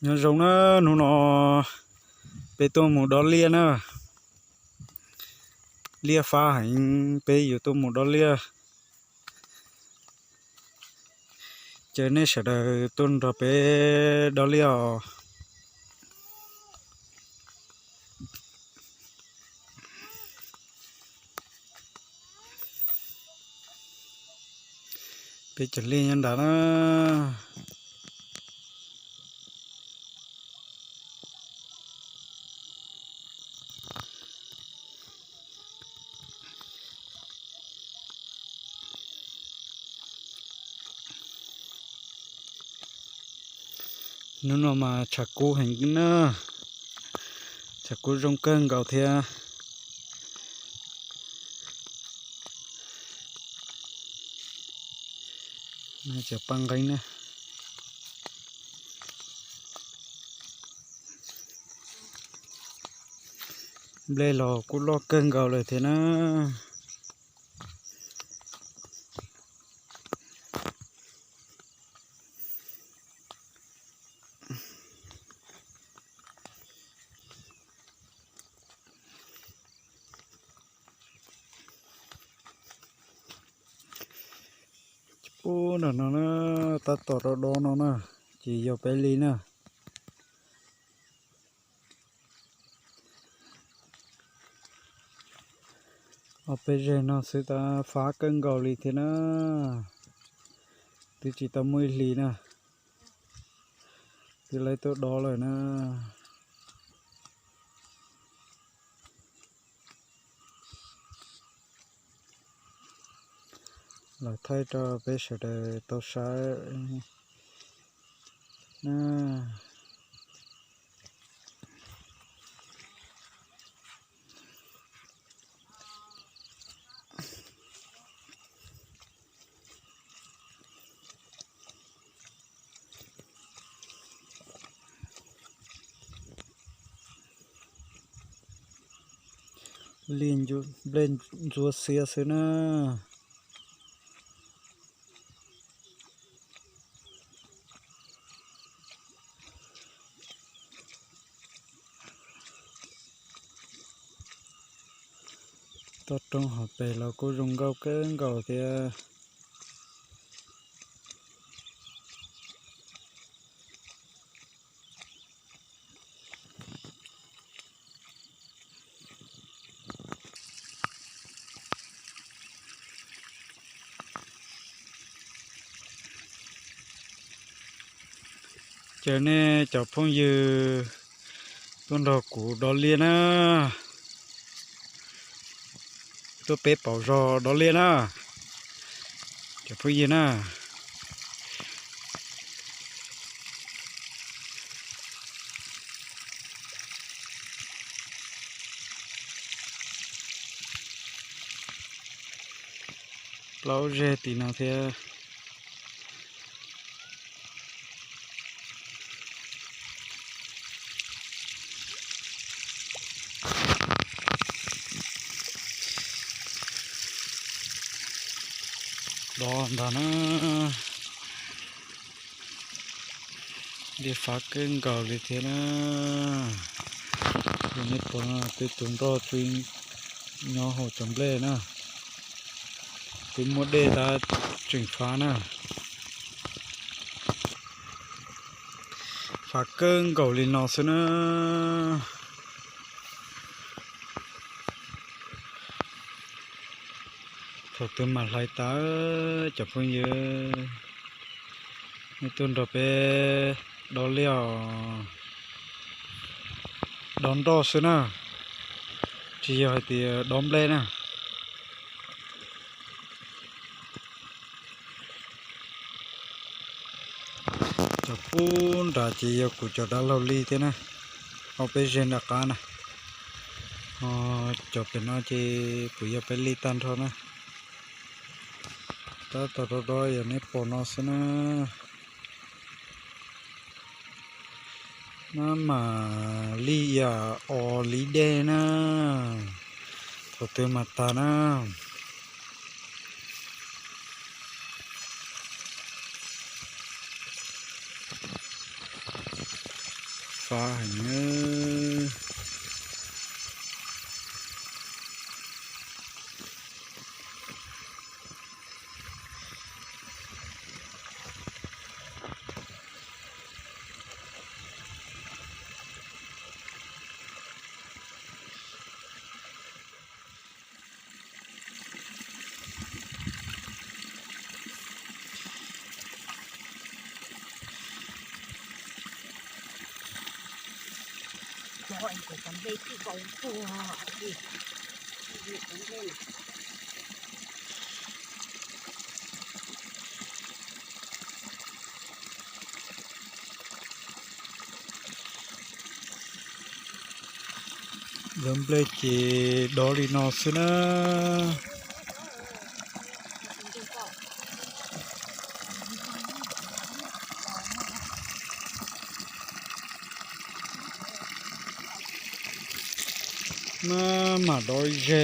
Nyob zoo na, hnub no peb tuaj mus dob liaj na. Liaj fab heev, peb yuav tuaj mus dob liaj. Caw nej sawv daws tuaj nrog peb dob liaj os. Peb cov liaj nyob nrad na. Hnub no mas tshav kub heev na, tshav kub zoo kawg nkaus thiab. Cov paj nqeeb na. Nplej los kuj loj kawg nkaus lawm thiab na. Pub nram no na, tab tom dob dob no na, ces yog peb li na. Ob peb zeg no xwb tab fab kawg nkaus li thiab na, twb tsis tau muaj ib hlis na, twb lawv tuaj dob lawm na. Los thaij rau peb sawv daws tau saib na. Liaj nplej ntsuab xiab xwb na. Toj roob hauv pes los kuj zoo nkauj kawg nkaus thiab. Caw nej cov phooj ywg tuaj nrog kuv dob liaj na, tuaj peb pauv zog dob liaj na, cov phooj ywg na. Plaub zeg tim no thiab. Dob ntag na. Liaj fab kawg nkaus li thiab na. Yog nej pom no, peb tus nroj tsuas nyob hauv cov nplej na. Twb muaj dej tab tseem fab na. Fab kawg nkaus li no xwb na. Thaum twg mam hlais tas, cov phooj ywg, nej tuaj nrog peb dob liaj os. Dob nroj xwb na, tsis yog hais tias dob nplej na. Cov pub nrad ces yog kuv cov dab laug li thiab na, ob peb zeg nram qab na. Ho cov pem no ces kuv yog peb li tag nrho na. Tab tom dob dob yog neb pom no xwb na. Maj mam li yam os li dej na, thaum twg mas tag na. pab heev na. Ntawv nplej ces dov li no xwb na. Maj mam dov ze,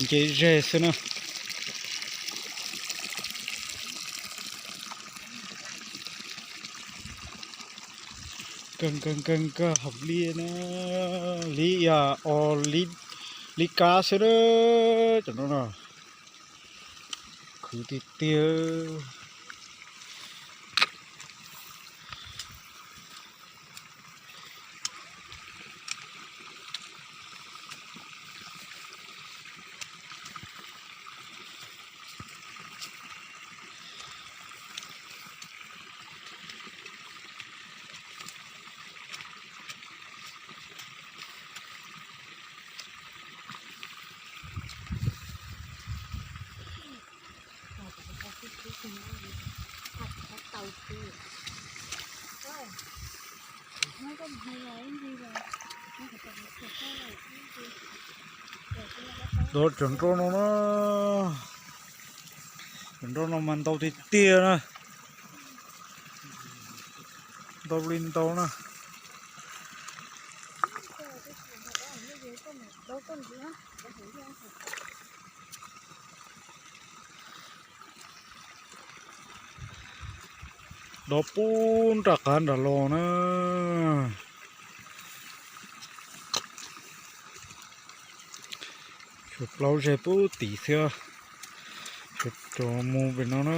nce ze xwb na. Kawg kawg kawg kawg haum li na, li ib yam os, li kab xwb na. Cov no na, khwv tiag tiag. Dov cov nroj no na, cov nroj no mas ntau tiag tiag na, ntau li ntau na. Dov pub nram qab nram los na. Tshuav plaub zeg pub tid xwb, tshuav cov mus pem no na.